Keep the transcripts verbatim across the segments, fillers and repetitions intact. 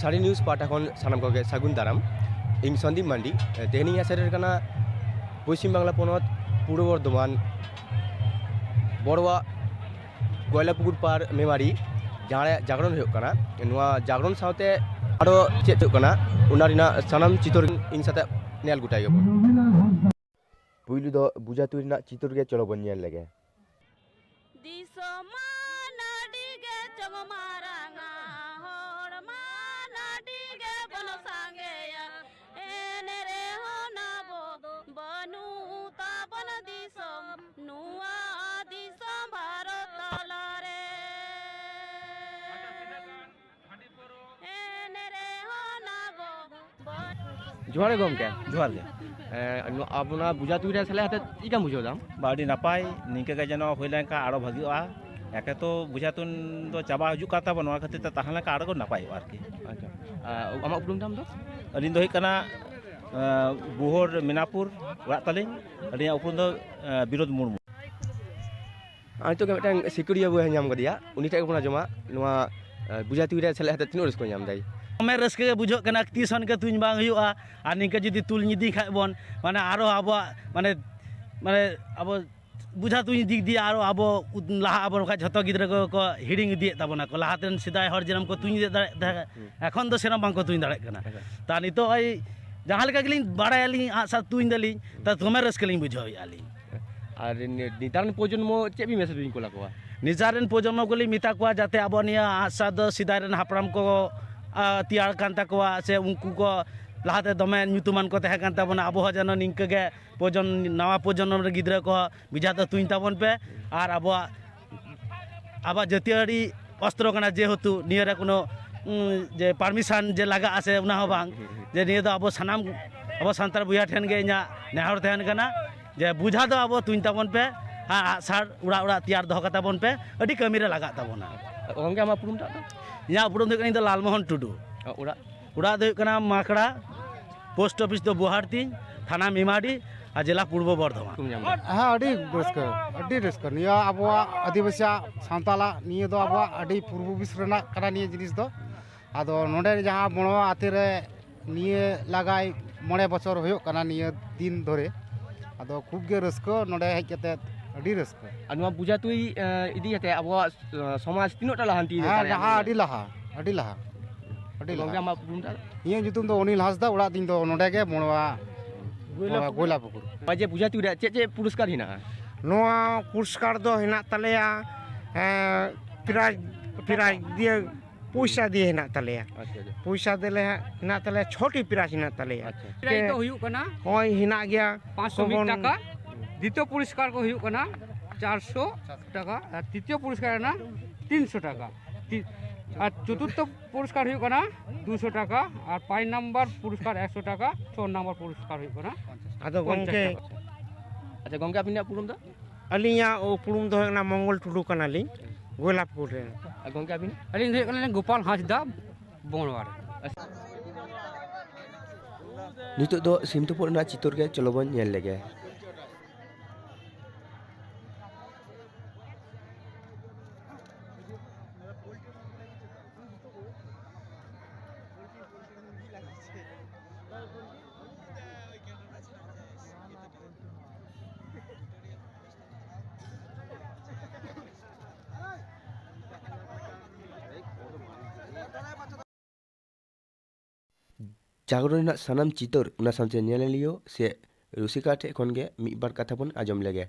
ᱥᱟᱹᱲᱤ news ᱯᱟᱦᱴᱟ ᱠᱷᱚᱱ ᱥᱟᱱᱟᱢ ᱠᱚᱜᱮ ᱥᱟᱹᱜᱩᱱ ᱫᱟᱨᱟᱢ᱾ ᱤᱧ ᱥᱚᱱᱫᱤᱯ ᱢᱟᱱᱰᱤ᱾ ᱛᱮᱦᱮᱧ ᱤᱧ ᱥᱮᱴᱮᱨ ᱠᱟᱱᱟ ᱯᱚᱥᱪᱤᱢ ᱵᱟᱝᱞᱟ ᱯᱚᱱᱚᱛ ᱯᱩᱨᱵᱚ ᱵᱚᱨᱫᱷᱚᱢᱟᱱ ᱵᱚᱲᱣᱟ ᱜᱚᱭᱞᱟᱯᱩᱠᱩᱨ ᱯᱟᱲ ᱢᱮᱢᱟᱨᱤ, ᱡᱟᱦᱟᱸ ᱨᱮ ᱡᱟᱜᱽᱨᱚᱱ ᱦᱩᱭᱩᱜ ᱠᱟᱱᱟ᱾ ᱱᱚᱣᱟ ᱡᱟᱜᱽᱨᱚᱱ ᱥᱟᱶᱛᱮ ᱟᱨᱚ ᱪᱮᱫ ᱦᱩᱭᱩᱜ ᱠᱟᱱᱟ, ᱚᱱᱟ ᱨᱮᱱᱟᱜ ᱥᱟᱱᱟᱢ ᱪᱤᱛᱟᱹᱨ ᱤᱧ ᱥᱟᱛᱮ ᱧᱮᱞ ᱜᱚᱴᱟᱭ ᱜᱮᱵᱚᱱ᱾ ᱯᱩᱭᱞᱩ ᱫᱚ ᱵᱩᱡᱷᱟ ᱛᱩᱧ ᱨᱮᱱᱟᱜ ᱪᱤᱛᱟᱹᱨ ᱜᱮ ᱪᱚᱞᱚ ᱵᱚᱱ ᱧᱮᱞ ᱞᱮᱜᱮ᱾ ᱫᱤᱥᱚᱢ ᱢᱟ ᱟᱹᱰᱤ ᱜᱮ ᱪᱚᱝ ᱢᱟᱨᱟᱝᱟ, ᱦᱚᱲ ᱢᱟ ᱟᱹᱰᱤ ᱜᱮ ᱵᱚᱱ ᱥᱟᱸᱜᱮᱭᱟ, ᱮᱱ ᱨᱮᱦᱚᱸ ᱟᱵᱚ ᱵᱟᱹᱱᱩᱜ ᱛᱟᱵᱚᱱ ᱫᱤᱥᱚᱢ, ᱱᱚᱣᱟ ᱫᱤᱥᱚᱢ ᱵᱷᱟᱨᱚᱛ ᱛᱟᱞᱟᱨᱮ᱾ ᱮᱱ ᱨᱮᱦᱚᱸ ᱟᱵᱚ ᱵᱟᱹᱱᱩᱜ ᱡᱚᱦᱟᱨ ᱜᱮ ᱜᱚᱢᱠᱮ᱾ ᱡᱚᱦᱟᱨ ᱜᱮ᱾ ᱮᱸ, ᱱᱚᱣᱟ ᱟᱵᱚ ᱱᱚᱣᱟ ᱵᱩᱡᱷᱟ ᱛᱩᱧ ᱨᱮ ᱥᱮᱞᱮᱫ ᱠᱟᱛᱮ ᱪᱮᱫ ᱞᱮᱠᱟᱢ ᱵᱩᱡᱷᱟᱹᱣ ᱫᱟ ᱟᱢ? ᱵᱟ, ᱟᱹᱰᱤ ᱱᱟᱯᱟᱭ᱾ ᱱᱤᱝᱠᱟᱹ ᱜᱮ ᱡᱮᱱᱚ ᱦᱩᱭ ᱞᱮᱱᱠᱷᱟᱱ ᱟᱨᱚ ᱵᱷᱟᱹᱜᱤᱜᱼᱟ᱾ ᱮᱠᱮ ᱛᱚ ᱵᱩᱡᱷᱟ ᱛᱩᱧ ᱫᱚ ᱪᱟᱵᱟ ᱦᱤᱡᱩᱜ ᱠᱟᱱ ᱛᱟᱵᱚᱱᱟ, ᱱᱚᱣᱟ ᱠᱷᱟᱹᱛᱤᱨ ᱛᱮ ᱛᱟᱦᱮᱸ ᱞᱮᱱᱠᱷᱟᱱ ᱟᱨᱚ ᱱᱟᱯᱟᱭᱚᱜᱼᱟ ᱟᱨᱠᱤ᱾ ᱟᱪᱪᱷᱟ᱾ ᱟᱨ ᱟᱢᱟᱜ ᱩᱯᱨᱩᱢ ᱛᱟᱢ ᱫᱚ? ᱟᱹᱞᱤᱧ ᱫᱚ ᱦᱩᱭᱩᱜ ᱠᱟᱱᱟ, ᱟᱸ, ᱵᱳᱦᱳᱨ ᱢᱮᱱᱟᱯᱩᱨ ᱚᱲᱟᱜ ᱛᱟᱹᱞᱤᱧ᱾ ᱟᱹᱞᱤᱧᱟᱜ ᱩᱯᱨᱩᱢ ᱫᱚ, ᱟᱸ, ᱵᱤᱱᱳᱫ ᱢᱩᱨᱢᱩ᱾ ᱟᱨ ᱱᱤᱛᱚᱜ ᱜᱮ ᱢᱤᱫᱴᱟᱝ ᱥᱤᱠᱟᱹᱨᱤᱭᱟᱹ ᱵᱚᱭᱦᱟ ᱧᱟᱢ ᱠᱟᱫᱮᱭᱟ, ᱩᱱᱤ ᱴᱷᱮᱡ ᱜᱮᱵᱚᱱ ᱟᱸᱡᱚᱢᱟ ᱱᱚᱣᱟ, ᱮ, ᱵᱩᱡᱷᱟ ᱛᱩᱧ ᱨᱮ ᱥᱮᱞᱮᱫ ᱠᱟᱛᱮ ᱛᱤᱱᱟᱹᱜ ᱨᱟᱹᱥᱠᱟᱹ ᱧᱟᱢ ᱫᱟᱭ᱾ ᱫᱚᱢᱮ ᱨᱟᱹᱥᱠᱟᱹ ᱜᱮ ᱵᱩᱡᱷᱟᱹᱜ ᱠᱟᱱᱟ, ᱛᱤᱥ ᱦᱚᱸ ᱱᱤᱝᱠᱟᱹ ᱛᱩᱧ ᱵᱟᱝ ᱦᱩᱭᱩᱜᱼᱟ᱾ ᱟᱨ ᱱᱤᱝᱠᱟᱹ ᱡᱩᱫᱤ ᱛᱩᱞ ᱧᱤᱫᱤ ᱠᱷᱟᱡ ᱵᱚᱱ, ᱢᱟᱱᱮ ᱟᱨᱚ ᱟᱵᱚᱣᱟᱜ, ᱢᱟᱱᱮ, ᱢᱟᱱᱮ ᱟᱵᱚ ᱵᱩᱡᱷᱟ ᱛᱩᱧ ᱫᱤᱠ ᱫᱤᱭᱮ ᱟᱨᱚ ᱟᱵᱚ ᱩᱫ-, ᱞᱟᱦᱟᱜ ᱟᱵᱚᱱ, ᱵᱟᱠᱷᱟᱡ ᱡᱷᱚᱛᱚ ᱜᱤᱫᱽᱨᱟᱹ ᱠᱚ, ᱠᱚ ᱦᱤᱲᱤᱧ ᱤᱫᱤᱭᱮᱫ ᱛᱟᱵᱚᱱᱟ ᱠᱚ᱾ ᱞᱟᱦᱟᱛᱮᱱ ᱥᱮᱫᱟᱭ ᱦᱚᱲ ᱡᱮᱨᱚᱠᱚᱢ ᱠᱚ ᱛᱩᱧ ᱤᱫᱤᱭᱮᱫ ᱛᱟᱦᱮᱸᱫ, ᱦᱩᱸ᱾ ᱮᱠᱷᱚᱱ ᱫᱚ ᱥᱮᱨᱚᱠᱚᱢ ᱵᱟᱝᱠᱚ ᱛᱩᱧ ᱫᱟᱲᱮᱭᱟᱜ ᱠᱟᱱᱟ᱾ ᱟᱪᱪᱷᱟ᱾ ᱛᱟ ᱱᱤᱛᱚᱜ ᱳᱭ ᱡᱟᱦᱟᱸ ᱞᱮᱠᱟ ᱜᱮᱞᱤᱧ ᱵᱟᱲᱟᱭᱟᱞᱤᱧ, ᱟᱜᱼᱥᱟᱨ ᱛᱩᱧ ᱫᱟᱞᱤᱧ, ᱛᱟ ᱫᱚᱢᱮ ᱨᱟᱹᱥᱠᱟᱹ ᱞᱤᱧ ᱵᱩᱡᱷᱟᱹᱣᱮᱫᱼᱟ ᱞᱤᱧ᱾ ᱟᱨ ᱱᱤ-, ᱱᱮᱛᱟᱨ ᱨᱮᱱ ᱯᱨᱚᱡᱚᱱᱢᱚ ᱪᱮᱫ ᱵᱤᱱ ᱢᱮᱥᱮᱡᱽ ᱵᱤᱱ ᱠᱩᱞ ᱟᱠᱚᱣᱟ? ᱱᱮᱛᱟᱨ ᱨᱮᱱ ᱯᱨᱚᱡᱚᱱᱢᱚ ᱠᱚᱞᱤᱧ ᱢᱮᱛᱟ ᱠᱚᱣᱟ, ᱡᱟᱛᱮ ᱟᱵᱚ ᱱᱤᱭᱟᱹ ᱟᱜᱼᱥᱟᱨ ᱫᱚ ᱥᱮᱫᱟᱭ ᱨᱮᱱ ᱦᱟᱯᱲᱟᱢ ᱠᱚ, ᱟ, ᱛᱮᱭᱟᱨ ᱠᱟᱱ ᱛᱟᱠᱚᱣᱟ, ᱥᱮ ᱩᱱᱠᱩ ᱠᱚ ᱞᱟᱦᱟᱛᱮ ᱫᱚᱢᱮ ᱧᱩᱛᱩᱢᱟᱱ ᱠᱚ ᱛᱟᱦᱮᱸ ᱠᱟᱱ ᱛᱟᱵᱚᱱᱟ, ᱟᱵᱚ ᱦᱚᱸ ᱡᱮᱱᱚ ᱱᱤᱝᱠᱟᱹ ᱜᱮ ᱯᱨᱚᱡᱚᱱ-, ᱱᱟᱣᱟ ᱯᱨᱚᱡᱚᱱᱢᱚ ᱨᱮ ᱜᱤᱫᱽᱨᱟᱹ ᱠᱚ ᱵᱮᱡᱷᱟ ᱫᱚ ᱛᱩᱧ ᱛᱟᱵᱚᱱ ᱯᱮ᱾ ᱟᱨ ᱟᱵᱚᱣᱟᱜ, ᱟᱵᱚᱣᱟᱜ ᱡᱟᱹᱛᱤᱭᱟᱹᱨᱤ ᱚᱥᱛᱨᱚ ᱠᱟᱱᱟ, ᱡᱮᱦᱮᱛᱩ ᱱᱤᱭᱟᱹ ᱨᱮ ᱠᱳᱱᱳ, ᱩᱸ, ᱡᱮ permission ᱡᱮ ᱞᱟᱜᱟᱜᱼᱟ ᱥᱮ, ᱚᱱᱟ ᱦᱚᱸ ᱵᱟᱝ᱾ ᱡᱮ ᱱᱤᱭᱟᱹ ᱫᱚ ᱟᱵᱚ ᱥᱟᱱᱟᱢ, ᱟᱵᱚ ᱥᱟᱱᱛᱟᱲ ᱵᱚᱭᱦᱟ ᱴᱷᱮᱱ ᱜᱮ ᱤᱧᱟᱹᱜ ᱱᱮᱦᱚᱨ ᱛᱟᱦᱮᱱ ᱠᱟᱱᱟ, ᱡᱮ ᱵᱩᱡᱷᱟ ᱫᱚ ᱟᱵᱚ ᱛᱩᱧ ᱛᱟᱵᱚᱱ ᱯᱮ, ᱟᱨ ᱟᱜᱼᱥᱟᱨ ᱚᱲᱟᱜ ᱚᱲᱟᱜ ᱛᱮᱭᱟᱨ ᱫᱚᱦᱚ ᱠᱟᱛᱟ ᱵᱚᱱ ᱯᱮ, ᱟᱹᱰᱤ ᱠᱟᱹᱢᱤ ᱨᱮ ᱞᱟᱜᱟᱜ ᱛᱟᱵᱚᱱᱟ᱾ ᱜᱚᱢᱠᱮ, ᱟᱢᱟᱜ ᱩᱯᱨᱩᱢ ᱴᱟᱜ ᱫᱚ? ᱤᱧᱟᱹᱜ ᱩᱯᱨᱩᱢ ᱫᱚ ᱦᱩᱭᱩᱜ ᱠᱟᱱᱟ, ᱤᱧ ᱫᱚ ᱞᱟᱞᱢᱳᱦᱚᱱ ᱴᱩᱰᱩ᱾ ᱚᱲᱟᱜ? ᱚᱲᱟᱜ ᱫᱚ ᱦᱩᱭᱩᱜ ᱠᱟᱱᱟ ᱢᱟᱠᱲᱟ, ᱯᱳᱥᱴ ᱚᱯᱷᱤᱥ ᱫᱚ ᱵᱳᱦᱟᱨᱛᱤᱧ, ᱛᱷᱟᱱᱟ ᱢᱮᱢᱟᱨᱤ, ᱟᱨ ᱡᱮᱞᱟ ᱯᱩᱨᱵᱚ ᱵᱚᱨᱫᱷᱚᱢᱟᱱ᱾ ᱧᱩᱛᱩᱢ ᱧᱟᱢ ᱮᱫᱟ᱾ ᱦᱮᱸ, ᱟᱹᱰᱤ ᱨᱟᱹᱥᱠᱟᱹ, ᱟᱹᱰᱤ ᱨᱟᱹᱥᱠᱟᱹ᱾ ᱱᱤᱭᱟᱹ ᱟᱵᱚᱣᱟᱜ ᱟᱹᱫᱤᱵᱟᱹᱥᱤᱭᱟᱜ, ᱥᱟᱱᱛᱟᱞᱟᱜ, ᱱᱤᱭᱟᱹ ᱫᱚ ᱟᱵᱚᱣᱟᱜ ᱟᱹᱰᱤ ᱯᱩᱨᱵᱚ ᱵᱤᱥ ᱨᱮᱱᱟᱜ ᱠᱟᱱᱟ ᱱᱤᱭᱟᱹ ᱡᱤᱱᱤᱥ ᱫᱚ᱾ ᱟᱫᱚ ᱱᱚᱰᱮ ᱡᱟᱦᱟᱸ ᱵᱚᱲᱚ ᱟᱛᱳ ᱨᱮ ᱱᱤᱭᱟᱹ ᱞᱟᱜᱟᱭ ᱢᱚᱬᱮ ᱵᱚᱪᱷᱚᱨ ᱦᱩᱭᱩᱜ ᱠᱟᱱᱟ ᱱᱤᱭᱟᱹ ᱫᱤᱱ ᱫᱷᱚᱨᱮ᱾ ᱟᱫᱚ ᱠᱷᱩᱵ ᱜᱮ ᱨᱟᱹᱥᱠᱟᱹ, ᱱᱚᱰᱮ ᱦᱮᱡ ᱠᱟᱛᱮ ᱟᱹᱰᱤ ᱨᱟᱹᱥᱠᱟᱹ᱾ ᱟᱨ ᱱᱚᱣᱟ ᱯᱩᱡᱟ ᱛᱩᱭ, ᱮ, ᱤᱫᱤ ᱠᱟᱛᱮ ᱟᱵᱚᱣᱟᱜ, ᱮ, ᱥᱚᱢᱟᱡᱽ ᱛᱤᱱᱟᱹᱜ ᱴᱟ ᱞᱟᱦᱟᱱᱛᱤ ᱦᱮᱸ, ᱫᱟᱲᱮᱭᱟᱜᱼᱟ? ᱞᱟᱦᱟ, ᱟᱹᱰᱤ ᱞᱟᱦᱟ, ᱟᱹᱰᱤ ᱞᱟᱦᱟ, ᱟᱹᱰᱤ ᱜᱚᱝᱠᱮ, ᱞᱟᱦᱟ᱾ ᱟᱢᱟᱜ ᱩᱯᱨᱩᱢ ᱫᱚ? ᱤᱧᱟᱹᱜ ᱧᱩᱛᱩᱢ ᱫᱚ ᱚᱱᱤᱞ ᱦᱟᱸᱥᱫᱟ, ᱚᱲᱟᱜ ᱛᱤᱧ ᱫᱚ ᱱᱚᱰᱮ ᱜᱮ, ᱢᱚᱲᱣᱟ, ᱜᱳᱭᱞᱟᱯᱩᱠᱩᱨ᱾ ᱜᱳᱭᱞᱟᱯᱩᱠᱩᱨ᱾ ᱱᱚᱜᱼᱚᱭ ᱡᱮ ᱯᱩᱡᱟ ᱛᱩᱭ ᱨᱮ ᱪᱮᱫ ᱪᱮᱫ ᱯᱩᱨᱚᱥᱠᱟᱨ ᱦᱮᱱᱟᱜᱼᱟ? ᱱᱚᱣᱟ ᱯᱩᱨᱚᱥᱠᱟᱨ ᱫᱚ ᱦᱮᱱᱟᱜ ᱛᱟᱞᱮᱭᱟ, ᱮᱸ, ᱯᱨᱟᱭᱤᱡᱽ, ᱯᱨᱟᱭᱤᱡᱽ ᱫᱤᱭᱮ, ᱯᱚᱭᱥᱟ ᱫᱤᱭᱮ ᱦᱮᱱᱟᱜ ᱛᱟᱞᱮᱭᱟ᱾ ᱟᱪᱪᱷᱟ, ᱟᱪᱪᱷᱟ᱾ ᱯᱚᱭᱥᱟ ᱫᱤᱭᱮ ᱦᱮᱱᱟᱜ ᱛᱟᱞᱮᱭᱟ, ᱪᱷᱚᱴᱤ ᱯᱨᱟᱭᱤᱡᱽ ᱦᱮᱱᱟᱜ ᱛᱟᱞᱮᱭᱟ᱾ ᱟᱪᱪᱷᱟ᱾ ᱯᱨᱟᱭᱤᱡᱽ ᱫᱚ ᱦᱩᱭᱩᱜ ᱠᱟᱱᱟ ᱦᱳᱭ, ᱦᱮᱱᱟᱜ ᱜᱮᱭᱟ᱾ ᱯᱟᱸᱪᱥᱚ ᱢᱤᱫ ᱠᱚᱵᱚᱱ ᱴᱟᱠᱟ᱾ ᱫᱤᱛᱤᱭᱚ ᱯᱩᱨᱚᱥᱠᱟᱨ ᱠᱚ ᱦᱩᱭᱩᱜ ᱠᱟᱱᱟ ᱪᱟᱨᱥᱚ ᱴᱟᱠᱟ, ᱟᱨ ᱛᱨᱤᱛᱤᱭᱚ ᱯᱩᱨᱚᱥᱠᱟᱨ ᱠᱟᱱᱟ ᱛᱤᱱᱥᱚ ᱴᱟᱠᱟ, ᱛᱤ-, ᱟᱨ ᱪᱚᱛᱩᱨᱛᱷᱚ ᱯᱩᱨᱚᱥᱠᱟᱨ ᱦᱩᱭᱩᱜ ᱠᱟᱱᱟ ᱫᱩᱥᱚ ᱴᱟᱠᱟ, ᱟᱨ ᱯᱟᱸᱪ ᱱᱟᱢᱵᱟᱨ ᱯᱩᱨᱚᱥᱠᱟᱨ ᱮᱠᱥᱚ ᱴᱟᱠᱟ, ᱪᱷᱚ ᱱᱟᱢᱵᱟᱨ ᱯᱩᱨᱚᱥᱠᱟᱨ ᱦᱩᱭᱩᱜ ᱠᱟᱱᱟ ᱟᱫᱚ ᱯᱚᱧᱪᱟᱥ ᱜᱚᱝᱠᱮ, ᱴᱟᱠᱟ᱾ ᱟᱪᱪᱷᱟ ᱜᱚᱝᱠᱮ, ᱟᱹᱵᱤᱱᱟᱜ ᱩᱯᱨᱩᱢ ᱫᱚ? ᱟᱹᱞᱤᱧᱟᱜ ᱩᱯᱨᱩᱢ ᱫᱚ ᱦᱩᱭᱩᱜ ᱠᱟᱱᱟ ᱢᱚᱝᱜᱚᱞ ᱴᱩᱰᱩ ᱠᱟᱱᱟᱞᱤᱧ, ᱜᱳᱭᱞᱟᱯᱩᱠᱩᱨ ᱨᱮᱱ᱾ ᱟᱨ ᱜᱚᱝᱠᱮ, ᱟᱹᱵᱤᱱ? ᱟᱹᱞᱤᱧ ᱫᱚ ᱦᱩᱭᱩᱜ ᱠᱟᱱᱟᱞᱤᱧ ᱜᱳᱯᱟᱞ ᱦᱟᱸᱥᱫᱟ, ᱵᱚᱝᱲᱣᱟ ᱨᱮ᱾ ᱱᱤᱛᱚᱜ ᱫᱚ ᱥᱤᱢ ᱛᱩᱯᱩᱫ ᱨᱮᱱᱟᱜ ᱪᱤᱛᱟᱹᱨ ᱜᱮ ᱪᱚᱞᱚ ᱵᱚᱱ ᱧᱮᱞ ᱞᱮᱜᱮ᱾ ᱡᱟᱜᱽᱨᱚᱱ ᱨᱮᱱᱟᱜ ᱥᱟᱱᱟᱢ ᱪᱤᱛᱟᱹᱨ, ᱚᱱᱟ ᱥᱟᱶᱛᱮ ᱧᱮᱧᱮᱞᱤᱭᱟᱹ ᱥᱮ ᱨᱩᱥᱤᱠᱟ ᱴᱷᱮᱱ ᱠᱷᱚᱱ ᱜᱮ ᱢᱤᱫ ᱵᱟᱨ ᱠᱟᱛᱷᱟ ᱵᱚᱱ ᱟᱸᱡᱚᱢ ᱞᱮᱜᱮ᱾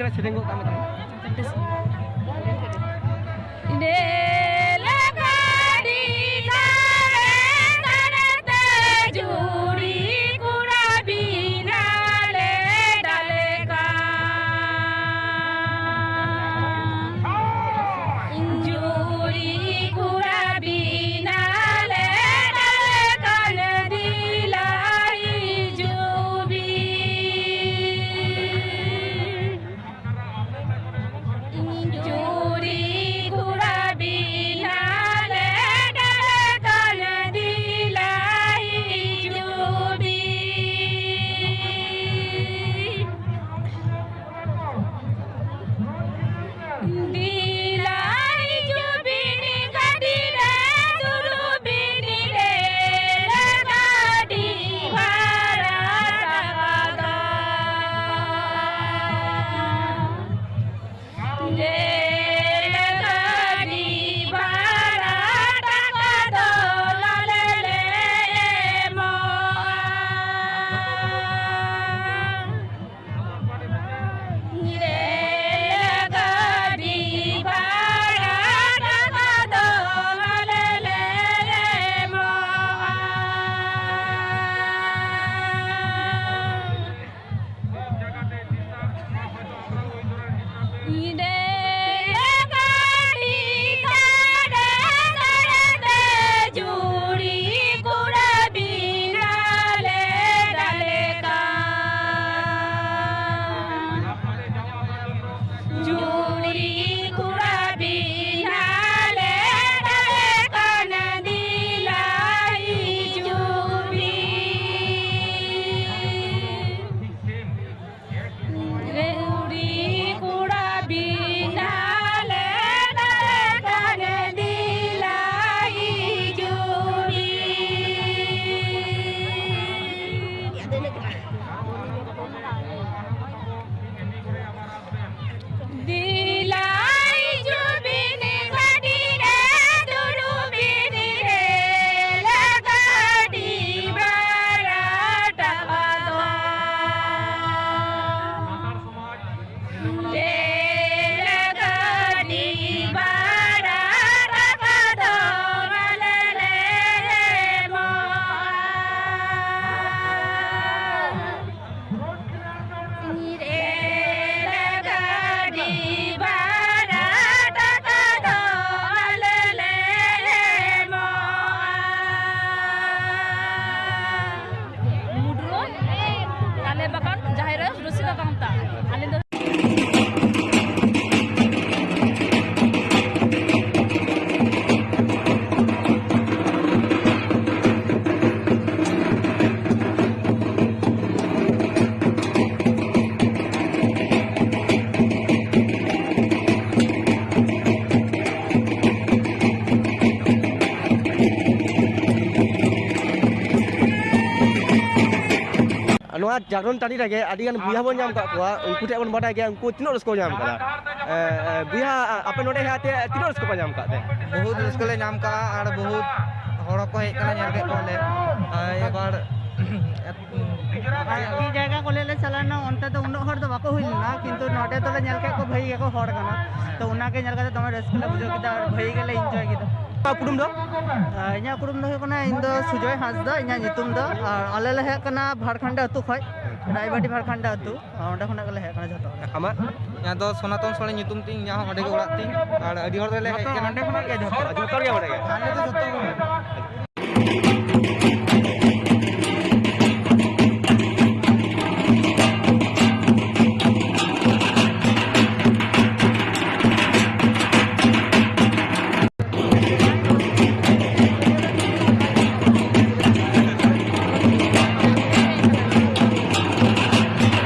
ᱥᱮᱨᱮᱧ ᱜᱚᱫ ᱠᱟᱜ ᱢᱮ ᱛᱟᱦᱞᱮ᱾ ᱟᱨ ᱡᱟᱜᱽᱨᱚᱱ ᱴᱟᱺᱰᱤ ᱨᱮᱜᱮ ᱟᱹᱰᱤ ᱜᱟᱱ ᱵᱚᱭᱦᱟ ᱵᱚᱱ ᱧᱟᱢ ᱠᱟᱜ ᱠᱚᱣᱟ, ᱩᱱᱠᱩ ᱴᱷᱮᱱ ᱵᱚᱱ ᱵᱟᱰᱟᱭ ᱜᱮᱭᱟ ᱩᱱᱠᱩ ᱛᱤᱱᱟᱹᱜ ᱨᱟᱹᱥᱠᱟᱹ ᱠᱚ ᱧᱟᱢ ᱠᱟᱫᱟ᱾ ᱮ, ᱮ, ᱵᱚᱭᱦᱟ, ᱟᱯᱮ ᱱᱚᱰᱮ ᱦᱮᱡ ᱠᱟᱛᱮ ᱛᱤᱱᱟᱹᱜ ᱨᱟᱹᱥᱠᱟᱹ ᱯᱮ ᱧᱟᱢ ᱠᱟᱫ ᱛᱮ? ᱵᱚᱦᱩᱛ ᱨᱟᱹᱥᱠᱟᱹ ᱞᱮ ᱧᱟᱢ ᱠᱟᱜᱼᱟ ᱟᱨ ᱵᱚᱦᱩᱛ ᱦᱚᱲ ᱦᱚᱸᱠᱚ ᱦᱮᱡ ᱠᱟᱱᱟ, ᱧᱮᱞ ᱠᱮᱫ ᱠᱚᱣᱟᱞᱮ᱾ ᱟᱨ ᱮᱵᱟᱨ ᱟᱨ ᱪᱮᱫ ᱡᱟᱭᱜᱟ ᱠᱚ ᱞᱟᱹᱭ ᱞᱮ ᱪᱟᱞᱟᱣ ᱞᱮᱱᱟ, ᱚᱱᱛᱮ ᱫᱚ ᱩᱱᱟᱹᱜ ᱦᱚᱲ ᱫᱚ ᱵᱟᱠᱚ ᱦᱩᱭ ᱞᱮᱱᱟ, ᱠᱤᱱᱛᱩ ᱱᱚᱰᱮ ᱫᱚᱞᱮ ᱧᱮᱞ ᱠᱮᱫ ᱠᱚᱣᱟ ᱵᱷᱟᱹᱜᱤ ᱜᱮᱠᱚ ᱦᱚᱲ ᱠᱟᱱᱟ᱾ ᱛᱚ ᱚᱱᱟᱜᱮ ᱧᱮᱞ ᱠᱟᱛᱮ ᱫᱚᱢᱮ ᱨᱟᱹᱥᱠᱟᱹ ᱞᱮ ᱵᱩᱡᱷᱟᱹᱣ ᱠᱮᱫᱟ ᱟᱨ ᱵᱷᱟᱹᱜᱤ ᱜᱮᱞᱮ ᱤᱱᱡᱚᱭ ᱠᱮᱫᱟ᱾ ᱟᱢᱟᱜ ᱩᱯᱨᱩᱢ ᱫᱚ? ᱟᱨ ᱤᱧᱟᱹᱜ ᱩᱯᱨᱩᱢ ᱫᱚ ᱦᱩᱭᱩᱜ ᱠᱟᱱᱟ, ᱤᱧ ᱫᱚ ᱥᱩᱡᱚᱭ ᱦᱟᱸᱥᱫᱟ ᱤᱧᱟᱹᱜ ᱧᱩᱛᱩᱢ ᱫᱚ, ᱟᱨ ᱟᱞᱮ ᱞᱮ ᱦᱮᱡ ᱠᱟᱱᱟ ᱵᱷᱟᱲᱠᱷᱟᱱᱰᱟ ᱟᱹᱛᱩ ᱠᱷᱚᱡ, ᱨᱟᱭᱵᱟᱴᱤ ᱵᱷᱟᱲᱠᱷᱟᱱᱰᱟ ᱟᱹᱛᱩ, ᱟᱨ ᱚᱸᱰᱮ ᱠᱷᱚᱱᱟᱜ ᱜᱮᱞᱮ ᱦᱮᱡ ᱠᱟᱱᱟ ᱡᱷᱚᱛᱚ ᱦᱚᱲ᱾ ᱟᱢᱟᱜ? ᱤᱧᱟᱹᱜ ᱫᱚ ᱥᱚᱱᱟᱛᱚᱱ ᱥᱚᱨᱮᱱ ᱧᱩᱛᱩᱢ ᱛᱤᱧ, ᱤᱧᱟᱹᱜ ᱦᱚᱸ ᱚᱸᱰᱮ ᱜᱮ ᱚᱲᱟᱜ ᱛᱤᱧ, ᱟᱨ ᱟᱹᱰᱤ ᱦᱚᱲ ᱜᱮᱞᱮ ᱦᱮᱡ ᱡᱷᱚᱛᱚ ᱠᱟᱱᱟ᱾ ᱚᱸᱰᱮ ᱠᱷᱚᱱᱟᱜ ᱜᱮ ᱡᱷᱚᱛᱚ? ᱡᱷᱚᱛᱚ ᱦᱚᱲ ᱜᱮ ᱚᱸᱰᱮ ᱜᱮ᱾ ᱟᱞᱮ ᱫᱚ ᱡᱷᱚᱛᱚ ᱦᱚᱲ᱾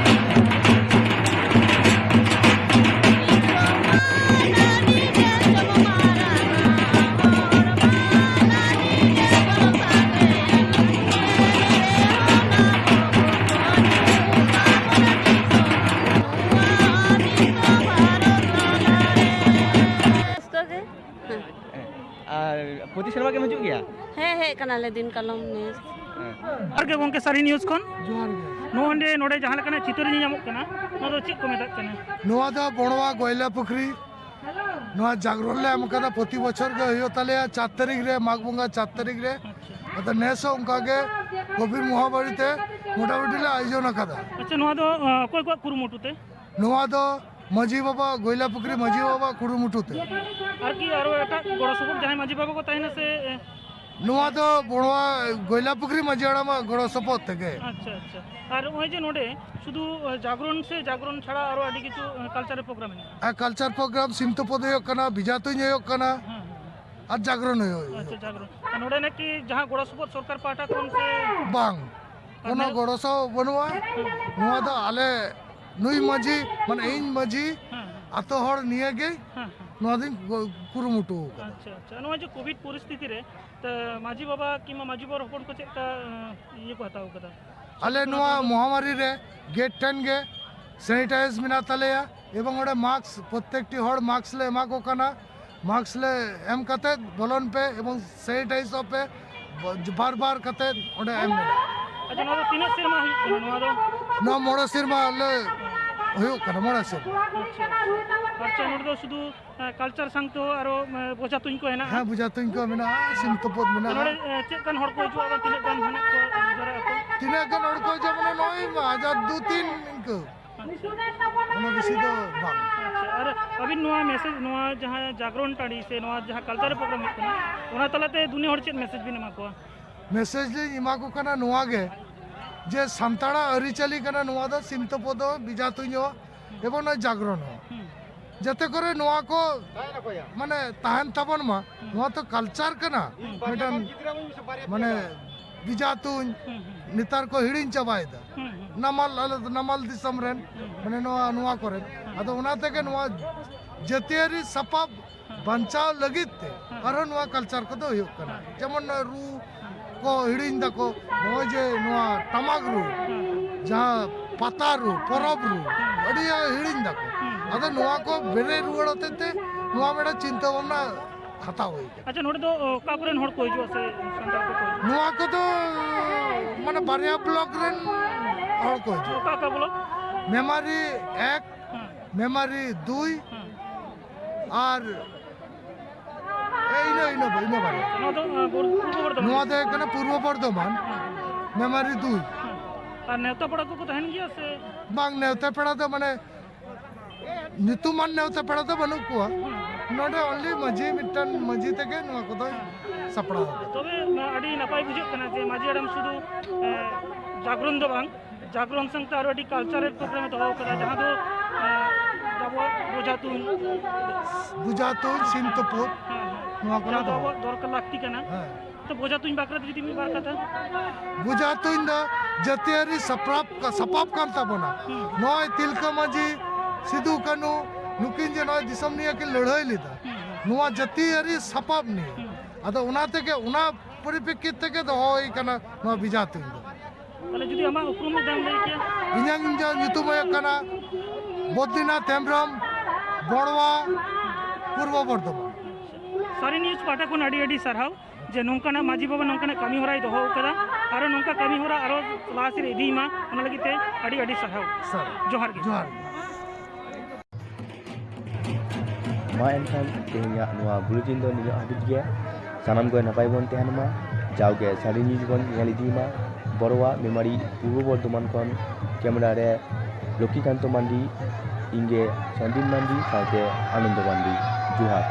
ᱨᱟᱹᱥᱠᱟᱹ ᱜᱮ᱾ ᱦᱮᱸ᱾ ᱟᱨ ᱯᱨᱚᱛᱤ ᱥᱮᱨᱢᱟ ᱜᱮᱢ ᱦᱤᱡᱩᱜ ᱜᱮᱭᱟ? ᱦᱮᱸ, ᱦᱮᱡ ᱠᱟᱱᱟᱞᱮ ᱫᱤᱱ ᱠᱟᱞᱚᱢ ᱱᱮᱥ᱾ ᱦᱮᱸ᱾ ᱡᱚᱦᱟᱨ ᱜᱮ ᱜᱚᱝᱠᱮ, ᱥᱟᱹᱨᱤ ᱱᱤᱭᱩᱡᱽ ᱠᱷᱚᱱ᱾ ᱡᱚᱦᱟᱨ ᱜᱮ᱾ ᱱᱚᱜᱼᱚᱭ ᱱᱚᱰᱮ ᱡᱟᱦᱟᱸ ᱞᱮᱠᱟᱱᱟᱜ ᱪᱤᱛᱟᱹᱨ ᱧᱮᱞ ᱧᱟᱢᱚᱜ ᱠᱟᱱᱟ, ᱱᱚᱣᱟ ᱫᱚ ᱪᱮᱫ ᱠᱚ ᱢᱮᱛᱟᱜ ᱠᱟᱱᱟ? ᱱᱚᱣᱟ ᱫᱚ ᱵᱚᱲᱣᱟ ᱜᱚᱭᱞᱟ ᱯᱩᱠᱷᱨᱤ᱾ ᱱᱚᱣᱟ ᱡᱟᱜᱽᱨᱚᱱ ᱞᱮ ᱮᱢ ᱠᱟᱫᱟ, ᱯᱨᱚᱛᱤ ᱵᱚᱪᱷᱚᱨ ᱜᱮ ᱦᱩᱭᱩᱜ ᱛᱟᱞᱮᱭᱟ ᱪᱟᱨ ᱛᱟᱹᱨᱤᱠᱷ ᱨᱮ, ᱢᱟᱜᱽ ᱵᱚᱸᱜᱟ ᱪᱟᱨ ᱛᱟᱹᱨᱤᱠᱷ ᱨᱮ᱾ ᱟᱪᱪᱷᱟ᱾ ᱟᱫᱚ ᱱᱮᱥ ᱦᱚᱸ ᱚᱱᱠᱟ ᱜᱮ ᱠᱳᱵᱷᱤᱰ ᱢᱚᱦᱟᱢᱟᱨᱤ ᱛᱮ ᱢᱚᱴᱟᱢᱩᱴᱤ ᱞᱮ ᱟᱭᱳᱡᱚᱱ ᱟᱠᱟᱫᱟ᱾ ᱟᱪᱪᱷᱟ, ᱱᱚᱣᱟ ᱫᱚ, ᱟᱸ, ᱚᱠᱚᱭ ᱠᱚᱣᱟᱜ ᱠᱩᱨᱩᱢᱩᱴᱩ ᱛᱮ? ᱱᱚᱣᱟ ᱫᱚ ᱢᱟᱹᱡᱷᱤ ᱵᱟᱵᱟ, ᱜᱚᱭᱞᱟ ᱯᱩᱠᱷᱨᱤ ᱢᱟᱹᱡᱷᱤ ᱵᱟᱵᱟ ᱠᱩᱨᱩᱢᱩᱴᱩ ᱛᱮ᱾ ᱟᱨ ᱠᱤ ᱟᱨᱚ ᱮᱴᱟᱜ ᱜᱚᱲᱚ ᱥᱚᱯᱚᱦᱚᱫ ᱡᱟᱦᱟᱸᱭ ᱢᱟᱹᱡᱷᱤ ᱵᱟᱵᱟ ᱠᱚ ᱛᱟᱦᱮᱱᱟ ᱥᱮ, ᱮ? ᱱᱚᱣᱟ ᱫᱚ ᱵᱚᱲᱣᱟ ᱜᱚᱭᱞᱟ ᱯᱩᱠᱷᱨᱤ ᱢᱟᱹᱡᱷᱤ ᱦᱟᱲᱟᱢᱟᱜ ᱜᱚᱲᱚ ᱥᱚᱯᱚᱦᱚᱫ ᱛᱮᱜᱮ᱾ ᱟᱪᱪᱷᱟ, ᱟᱪᱪᱷᱟ᱾ ᱟᱨ ᱱᱚᱜᱼᱚᱭ ᱡᱮ ᱱᱚᱰᱮ ᱥᱩᱫᱷᱩ, ᱮ, ᱡᱟᱜᱽᱨᱚᱱ ᱥᱮ ᱡᱟᱜᱽᱨᱚᱱ ᱪᱷᱟᱲᱟ ᱟᱨᱚ ᱟᱹᱰᱤ ᱠᱤᱪᱷᱩ, ᱮ, ᱠᱟᱞᱪᱟᱨᱟᱞ ᱯᱨᱳᱜᱨᱟᱢ ᱦᱮᱱᱟᱜᱼᱟ? ᱟᱨ ᱠᱟᱞᱪᱟᱨ ᱯᱨᱳᱜᱨᱟᱢ, ᱥᱤᱢ ᱛᱩᱯᱩᱫ ᱦᱩᱭᱩᱜ ᱠᱟᱱᱟ, ᱵᱮᱡᱷᱟ ᱛᱩᱧ ᱦᱩᱭᱩᱜ ᱠᱟᱱᱟ, ᱦᱮᱸ, ᱦᱮᱸ᱾ ᱟᱨ ᱡᱟᱜᱽᱨᱚᱱ ᱦᱩᱭᱩᱜᱼᱟ᱾ ᱟᱪᱪᱷᱟ, ᱡᱟᱜᱽᱨᱚᱱ᱾ ᱟᱨ ᱱᱚᱰᱮᱱᱟᱜ ᱠᱤ ᱡᱟᱦᱟᱸ ᱜᱚᱲᱚ ᱥᱚᱯᱚᱦᱚᱫ ᱥᱚᱨᱠᱟᱨ ᱯᱟᱦᱴᱟ ᱠᱷᱚᱱ ᱥᱮ? ᱵᱟᱝ, ᱟᱨ ᱠᱳᱱᱳ ᱢᱮᱱᱟᱜ ᱜᱚᱲᱚ ᱥᱚᱯᱚᱦᱚᱫ ᱵᱟᱹᱱᱩᱜᱼᱟ᱾ ᱦᱮᱸ᱾ ᱱᱚᱣᱟ ᱫᱚ ᱟᱞᱮ ᱱᱩᱭ ᱢᱟᱹᱡᱷᱤ, ᱢᱟᱱᱮ ᱤᱧ ᱢᱟᱹᱡᱷᱤ, ᱦᱮᱸ, ᱦᱮᱸ᱾ ᱟᱛᱳ ᱦᱚᱲ ᱱᱤᱭᱟᱹ ᱜᱮ ᱦᱮᱸ, ᱦᱮᱸ᱾ ᱱᱚᱣᱟ ᱫᱚᱧ ᱜᱚ-, ᱠᱩᱨᱩᱢᱩᱴᱩ ᱟᱠᱟᱫᱟ᱾ ᱟᱪᱪᱷᱟ, ᱟᱪᱪᱷᱟ᱾ ᱱᱚᱜᱼᱚᱭ ᱡᱮ ᱠᱳᱵᱷᱤᱰ ᱯᱚᱨᱤᱥᱛᱷᱤᱛᱤ ᱨᱮ, ᱛᱚ, ᱢᱟᱹᱡᱷᱤ ᱵᱟᱵᱟ ᱠᱤᱝᱵᱟ ᱢᱟᱹᱡᱷᱤ ᱵᱟᱵᱟ ᱦᱚᱯᱚᱱ ᱠᱚ ᱪᱮᱫ ᱞᱮᱠᱟ, ᱮᱸ, ᱤᱭᱟᱹ ᱠᱚ ᱦᱟᱛᱟᱣ ᱠᱟᱫᱟ? ᱟᱞᱮ ᱱᱚᱣᱟ ᱢᱚᱦᱟᱢᱟᱨᱤ ᱨᱮ ᱜᱮᱴ ᱴᱷᱮᱱ ᱜᱮ ᱥᱮᱱᱤᱴᱟᱭᱤᱡᱽ ᱢᱮᱱᱟᱜ ᱛᱟᱞᱮᱭᱟ ᱮᱵᱚᱝ ᱚᱸᱰᱮ ᱢᱟᱥᱠ ᱯᱨᱚᱛᱮᱠᱴᱤ ᱦᱚᱲ ᱢᱟᱥᱠ ᱞᱮ ᱮᱢᱟ ᱠᱚ ᱠᱟᱱᱟ᱾ ᱢᱟᱥᱠ ᱞᱮ ᱮᱢ ᱠᱟᱛᱮ ᱵᱚᱞᱚᱱ ᱯᱮ ᱮᱵᱚᱝ ᱥᱮᱱᱤᱴᱟᱭᱤᱡᱚᱜ ᱯᱮ, ᱵᱟᱨ ᱵᱟᱨ ᱠᱟᱛᱮ ᱚᱸᱰᱮ ᱮᱢ ᱢᱮᱱᱟᱜᱼᱟ᱾ ᱟᱪᱪᱷᱟ, ᱱᱚᱣᱟ ᱫᱚ ᱛᱤᱱᱟᱹᱜ ᱥᱮᱨᱢᱟ ᱦᱩᱭᱩᱜ ᱠᱟᱱᱟ ᱱᱚᱣᱟ ᱫᱚ? ᱱᱚᱣᱟ ᱢᱚᱬᱮ ᱥᱮᱨᱢᱟ ᱞᱮ ᱦᱩᱭᱩᱜ ᱠᱟᱱᱟ, ᱢᱚᱬᱮ ᱥᱮᱨᱢᱟ᱾ ᱟᱪᱪᱷᱟ, ᱱᱚᱰᱮ ᱫᱚ ᱥᱩᱫᱷᱩ ᱠᱟᱞᱪᱟᱨ ᱥᱟᱶᱛᱮ ᱟᱨᱚ ᱵᱚᱡᱷᱟ ᱛᱩᱧ ᱠᱚ ᱦᱮᱱᱟᱜᱼᱟ? ᱦᱮᱸ, ᱵᱚᱡᱷᱟ ᱛᱩᱧ ᱠᱚ ᱢᱮᱱᱟᱜᱼᱟ, ᱥᱤᱢ ᱛᱩᱯᱩᱫ ᱢᱮᱱᱟᱜᱼᱟ᱾ ᱱᱚᱰᱮ ᱪᱮᱫ ᱞᱮᱠᱟᱱ ᱦᱚᱲ ᱠᱚ ᱦᱤᱡᱩᱜᱼᱟ, ᱛᱤᱱᱟᱹᱜ ᱜᱟᱱ ᱦᱮᱱᱟᱜ ᱠᱚᱣᱟ, ᱡᱟᱣᱨᱟᱜ ᱟᱠᱚ? ᱛᱤᱱᱟᱹᱜ ᱜᱟᱱ ᱦᱚᱲ ᱠᱚ ᱦᱤᱡᱩᱜᱼᱟ, ᱢᱟᱱᱮ ᱱᱚᱜᱼᱚᱭ ᱦᱟᱡᱟᱨ ᱫᱩ ᱛᱤᱱ ᱤᱱᱠᱟᱹ᱾ ᱟᱪᱪᱷᱟ᱾ ᱚᱱᱟ ᱵᱮᱥᱤ ᱫᱚ ᱵᱟᱝ᱾ ᱟᱪᱪᱷᱟ, ᱟᱨ ᱟᱹᱵᱤᱱ ᱱᱚᱣᱟ ᱢᱮᱥᱮᱡᱽ, ᱱᱚᱣᱟ ᱡᱟᱦᱟᱸ ᱡᱟᱜᱽᱨᱚᱱ ᱴᱟᱺᱰᱤ ᱥᱮ ᱱᱚᱣᱟ ᱡᱟᱦᱟᱸ ᱠᱟᱞᱪᱟᱨ ᱯᱨᱳᱜᱨᱟᱢ ᱦᱩᱭᱩᱜ ᱠᱟᱱᱟ, ᱚᱱᱟ ᱛᱟᱞᱟᱛᱮ ᱫᱩᱱᱤᱭᱟᱹ ᱦᱚᱲ ᱪᱮᱫ ᱢᱮᱥᱮᱡᱽ ᱵᱤᱱ ᱮᱢᱟ ᱠᱚᱣᱟ? ᱢᱮᱥᱮᱡᱽ ᱞᱤᱧ ᱮᱢᱟ ᱠᱚ ᱠᱟᱱᱟ ᱱᱚᱣᱟ ᱜᱮ, ᱡᱮ ᱥᱟᱱᱛᱟᱲᱟᱜ ᱟᱹᱨᱤᱪᱟᱹᱞᱤ ᱠᱟᱱᱟ ᱱᱚᱣᱟ ᱫᱚ, ᱥᱤᱢ ᱛᱩᱯᱩᱫ ᱦᱚᱸ, ᱵᱮᱡᱷᱟ ᱛᱩᱧ ᱦᱚᱸ, ᱮᱵᱚᱝ ᱱᱚᱣᱟ ᱡᱟᱜᱽᱨᱚᱱ ᱦᱚᱸ᱾ ᱦᱩᱸ᱾ ᱡᱟᱛᱮ ᱠᱚᱨᱮ ᱱᱚᱣᱟ ᱠᱚ ᱢᱟᱱᱮ ᱛᱟᱦᱮᱱ ᱛᱟᱵᱚᱱ ᱢᱟ, ᱱᱚᱣᱟ ᱛᱚ ᱠᱟᱞᱪᱟᱨ ᱠᱟᱱᱟ ᱢᱤᱫᱴᱟᱝ, ᱢᱟᱱᱮ ᱵᱮᱡᱷᱟ ᱛᱩᱧ ᱦᱩᱸ, ᱦᱩᱸ᱾ ᱱᱮᱛᱟᱨ ᱠᱚ ᱦᱤᱲᱤᱧ ᱪᱟᱵᱟᱭᱮᱫᱟ᱾ ᱦᱩᱸ, ᱦᱩᱸ᱾ ᱱᱟᱢᱟᱞ, ᱟᱞᱮ ᱫᱚ ᱱᱟᱢᱟᱞ ᱫᱤᱥᱚᱢ ᱨᱮᱱ, ᱦᱩᱸ, ᱦᱩᱸ᱾ ᱢᱟᱱᱮ ᱱᱚᱣᱟ, ᱱᱚᱣᱟ ᱠᱚᱨᱮ᱾ ᱦᱩᱸ᱾ ᱟᱫᱚ ᱚᱱᱟ ᱛᱮᱜᱮ ᱱᱚᱣᱟ ᱡᱟᱹᱛᱤᱭᱟᱹᱨᱤ ᱥᱟᱯᱟᱵ ᱦᱩᱸ᱾ ᱵᱟᱧᱪᱟᱣ ᱞᱟᱹᱜᱤᱫ ᱛᱮ ᱦᱩᱸ᱾ ᱟᱨᱦᱚᱸ ᱱᱚᱣᱟ ᱠᱟᱞᱪᱟᱨ ᱠᱚᱫᱚ ᱦᱩᱭᱩᱜ ᱠᱟᱱᱟ᱾ ᱦᱩᱸ᱾ ᱡᱮᱢᱚᱱ ᱨᱩ ᱠᱚ ᱦᱤᱲᱤᱧ ᱫᱟᱠᱚ, ᱱᱚᱜᱼᱚᱭ ᱡᱮ ᱱᱚᱣᱟ ᱴᱟᱢᱟᱠ ᱨᱩ, ᱦᱩᱸ᱾ ᱡᱟᱦᱟᱸ ᱯᱟᱛᱟ ᱨᱩ, ᱯᱚᱨᱚᱵᱽ ᱨᱩ, ᱦᱩᱸ᱾ ᱟᱹᱰᱤ ᱦᱤᱲᱤᱧ ᱫᱟᱠᱚ᱾ ᱦᱩᱸ᱾ ᱟᱫᱚ ᱱᱚᱣᱟ ᱠᱚ ᱵᱮᱨᱮᱫ ᱨᱩᱣᱟᱹᱲ ᱦᱚᱛᱮᱡ ᱛᱮ ᱱᱚᱣᱟ ᱢᱤᱫᱴᱟᱝ ᱪᱤᱱᱛᱟᱹ ᱵᱷᱟᱵᱽᱱᱟ ᱦᱟᱛᱟᱣ ᱦᱩᱭ ᱠᱟᱱᱟ᱾ ᱟᱪᱪᱷᱟ, ᱱᱚᱰᱮ ᱫᱚ ᱚᱠᱟ ᱠᱚᱨᱮᱱ ᱦᱚᱲ ᱠᱚ ᱦᱤᱡᱩᱜᱼᱟ ᱥᱮ ᱥᱟᱱᱛᱟᱲ ᱠᱚᱠᱚ ᱦᱤᱡᱩᱜᱼᱟ? ᱱᱚᱣᱟ ᱠᱚᱫᱚ ᱢᱟᱱᱮ ᱵᱟᱨᱭᱟ ᱵᱞᱚᱠ ᱨᱮᱱ ᱦᱚᱲ ᱠᱚ ᱦᱤᱡᱩᱜᱼᱟ᱾ ᱚᱠᱟ ᱚᱠᱟ ᱵᱞᱚᱠ? ᱢᱮᱢᱟᱨᱤ ᱮᱠ, ᱦᱮᱸ᱾ ᱢᱮᱢᱟᱨᱤ ᱫᱩᱭ, ᱦᱮᱸ᱾ ᱟᱨ ᱮ, ᱤᱱᱟᱹ, ᱤᱱᱟᱹ, ᱤᱱᱟᱹ ᱵᱟᱨᱭᱟ᱾ ᱱᱚᱣᱟ ᱫᱚ, ᱟᱸ, ᱵᱚᱨ-, ᱯᱩᱨᱵᱚ ᱵᱚᱨᱫᱷᱚᱢᱟᱱ᱾ ᱱᱚᱣᱟ ᱫᱚ ᱦᱩᱭᱩᱜ ᱠᱟᱱᱟ ᱯᱩᱨᱵᱚ ᱵᱚᱨᱫᱷᱚᱢᱟᱱ, ᱦᱮᱸ᱾ ᱢᱮᱢᱟᱨᱤ ᱫᱩᱭ᱾ ᱦᱮᱸ᱾ ᱟᱨ ᱱᱮᱣᱛᱟ ᱯᱮᱲᱟ ᱠᱚᱠᱚ ᱛᱟᱦᱮᱱ ᱜᱮᱭᱟ ᱥᱮ? ᱵᱟᱝ, ᱱᱮᱣᱛᱟ ᱯᱮᱲᱟ ᱫᱚ ᱢᱟᱱᱮ ᱧᱩᱛᱩᱢᱟᱱ ᱱᱮᱣᱛᱟ ᱯᱮᱲᱟ ᱫᱚ ᱵᱟᱹᱱᱩᱜ ᱠᱚᱣᱟ᱾ ᱦᱮᱸ᱾ ᱱᱚᱰᱮ only ᱢᱟᱹᱡᱷᱤ, ᱢᱤᱫᱴᱟᱝ ᱢᱟᱹᱡᱷᱤ ᱛᱮᱜᱮ ᱱᱚᱣᱟ ᱠᱚᱫᱚᱭ ᱥᱟᱯᱲᱟᱣ ᱟᱠᱟᱫᱟ᱾ ᱛᱚᱵᱮ, ᱟᱹᱰᱤ ᱱᱟᱯᱟᱭ ᱵᱩᱡᱷᱟᱹᱜ ᱠᱟᱱᱟ ᱡᱮ ᱢᱟᱹᱡᱷᱤ ᱦᱟᱲᱟᱢ ᱥᱩᱫᱷᱩ, ᱮ, ᱡᱟᱜᱽᱨᱚᱱ ᱫᱚ ᱵᱟᱝ, ᱡᱟᱜᱽᱨᱚᱱ ᱥᱟᱶᱛᱮ ᱟᱨᱚ ᱟᱹᱰᱤ ᱠᱟᱞᱪᱟᱨᱟᱞ ᱯᱨᱳᱜᱨᱟᱢ ᱮ ᱫᱚᱦᱚ ᱟᱠᱟᱫᱟ, ᱡᱟᱦᱟᱸ ᱫᱚ, ᱮ, ᱟᱵᱚᱣᱟᱜ ᱵᱚᱡᱷᱟ ᱛᱩᱧ᱾ ᱵᱚᱡᱷᱟ ᱛᱩᱧ, ᱥᱤᱢ ᱛᱩᱯᱩᱫ, ᱦᱮᱸ, ᱦᱮᱸ᱾ ᱱᱚᱣᱟ ᱠᱚ ᱡᱟᱦᱟᱸ ᱫᱚ ᱫᱚᱦᱚ᱾ ᱟᱵᱚᱣᱟᱜ ᱫᱚᱨᱠᱟᱨ ᱞᱟᱹᱠᱛᱤ ᱠᱟᱱᱟ᱾ ᱦᱮᱸ᱾ ᱛᱚ, ᱵᱚᱡᱷᱟ ᱛᱩᱧ ᱵᱟᱠᱷᱨᱟ ᱛᱮ ᱡᱩᱫᱤ ᱢᱤᱫ ᱵᱟᱨ ᱠᱟᱛᱷᱟ᱾ ᱵᱚᱡᱷᱟ ᱛᱩᱧ ᱫᱚ ᱡᱟᱹᱛᱤᱭᱟᱹᱨᱤ ᱥᱟᱯᱲᱟᱣ, ᱥᱟᱯᱟᱵ ᱠᱟᱱ ᱛᱟᱵᱚᱱᱟ᱾ ᱦᱩᱸ᱾ ᱱᱚᱜᱼᱚᱭ ᱛᱤᱞᱠᱟᱹ ᱢᱟᱹᱡᱷᱤ, ᱥᱤᱫᱩ ᱠᱟᱹᱱᱦᱩ, ᱱᱩᱠᱤᱱ ᱡᱮ ᱱᱚᱜᱼᱚᱭ ᱫᱤᱥᱚᱢ ᱱᱤᱭᱮ ᱠᱤᱱ ᱞᱟᱹᱲᱦᱟᱹᱭ ᱞᱮᱫᱟ, ᱦᱩᱸ, ᱦᱩᱸ᱾ ᱱᱚᱣᱟ ᱡᱟᱹᱛᱤᱭᱟᱹᱨᱤ ᱥᱟᱯᱟᱵ ᱱᱤᱭᱮ᱾ ᱦᱩᱸ᱾ ᱟᱫᱚ ᱚᱱᱟ ᱛᱮᱜᱮ, ᱚᱱᱟ ᱯᱚᱨᱤᱯᱮᱠᱠᱷᱤᱛ ᱛᱮᱜᱮ ᱫᱚᱦᱚ ᱦᱩᱭ ᱠᱟᱱᱟ ᱱᱚᱣᱟ ᱵᱚᱡᱷᱟ ᱛᱩᱧ ᱫᱚ᱾ ᱛᱟᱦᱚᱞᱮ ᱡᱩᱫᱤ ᱟᱢᱟᱜ ᱩᱯᱨᱩᱢ ᱢᱤᱫ ᱫᱷᱟᱣ ᱮᱢ ᱞᱟᱹᱭ ᱠᱮᱭᱟ? ᱤᱧᱟᱹᱜ ᱧᱩᱛᱩᱢ ᱦᱩᱭᱩᱜ ᱠᱟᱱᱟ ᱵᱚᱫᱨᱤᱱᱟᱛᱷ ᱦᱮᱢᱵᱨᱚᱢ, ᱵᱚᱲᱣᱟ, ᱯᱩᱨᱵᱚ ᱵᱚᱨᱫᱷᱚᱢᱟᱱ᱾ ᱥᱟᱹᱨᱤ ᱱᱤᱭᱩᱡᱽ ᱯᱟᱦᱴᱟ ᱠᱷᱚᱱ ᱟᱹᱰᱤ ᱟᱹᱰᱤ ᱥᱟᱨᱦᱟᱣ ᱡᱮ ᱱᱚᱝᱠᱟᱱᱟᱜ ᱢᱟᱹᱡᱷᱤ ᱵᱟᱵᱟ ᱱᱚᱝᱠᱟᱱᱟᱜ ᱠᱟᱹᱢᱤ ᱦᱚᱨᱟᱭ ᱫᱚᱦᱚ ᱟᱠᱟᱫᱟ, ᱟᱨᱚ ᱱᱚᱝᱠᱟ ᱠᱟᱹᱢᱤ ᱦᱚᱨᱟ ᱟᱨᱚ ᱞᱟᱦᱟ ᱥᱮᱫ ᱤᱫᱤᱭ ᱢᱟ, ᱚᱱᱟ ᱞᱟᱹᱜᱤᱫ ᱛᱮ ᱟᱹᱰᱤ ᱟᱹᱰᱤ ᱥᱟᱨᱦᱟᱣ᱾ ᱥᱟᱨ᱾ ᱡᱚᱦᱟᱨ ᱜᱮ᱾ ᱡᱚᱦᱟᱨ ᱜᱮ᱾ ᱢᱟ ᱮᱱᱠᱷᱟᱱ ᱛᱮᱦᱮᱧᱟᱜ ᱱᱚᱣᱟ ᱵᱩᱞᱮᱴᱤᱱ ᱫᱚ ᱱᱤᱱᱟᱹᱜ ᱦᱟᱹᱵᱤᱡ ᱜᱮ᱾ ᱥᱟᱱᱟᱢ ᱠᱚ ᱱᱟᱯᱟᱭ ᱵᱚᱱ ᱛᱟᱦᱮᱱ ᱢᱟ, ᱡᱟᱣᱜᱮ ᱥᱟᱹᱨᱤ ᱱᱤᱭᱩᱡᱽ ᱵᱚᱱ ᱧᱮᱞ ᱤᱫᱤ ᱢᱟ᱾ ᱵᱚᱨᱣᱟ ᱢᱮᱢᱟᱨᱤ ᱯᱩᱨᱵᱚ ᱵᱚᱨᱫᱷᱚᱢᱟᱱ ᱠᱷᱚᱱ ᱠᱮᱢᱮᱨᱟ ᱨᱮ ᱞᱚᱠᱠᱷᱤᱠᱟᱱᱛᱚ ᱢᱟᱱᱰᱤ, ᱤᱧ ᱜᱮ ᱥᱚᱱᱫᱤᱯ ᱢᱟᱱᱰᱤ ᱥᱟᱶᱛᱮ ᱟᱱᱚᱱᱫᱚ ᱢᱟᱱᱰᱤ᱾ ᱡᱚᱦᱟᱨ᱾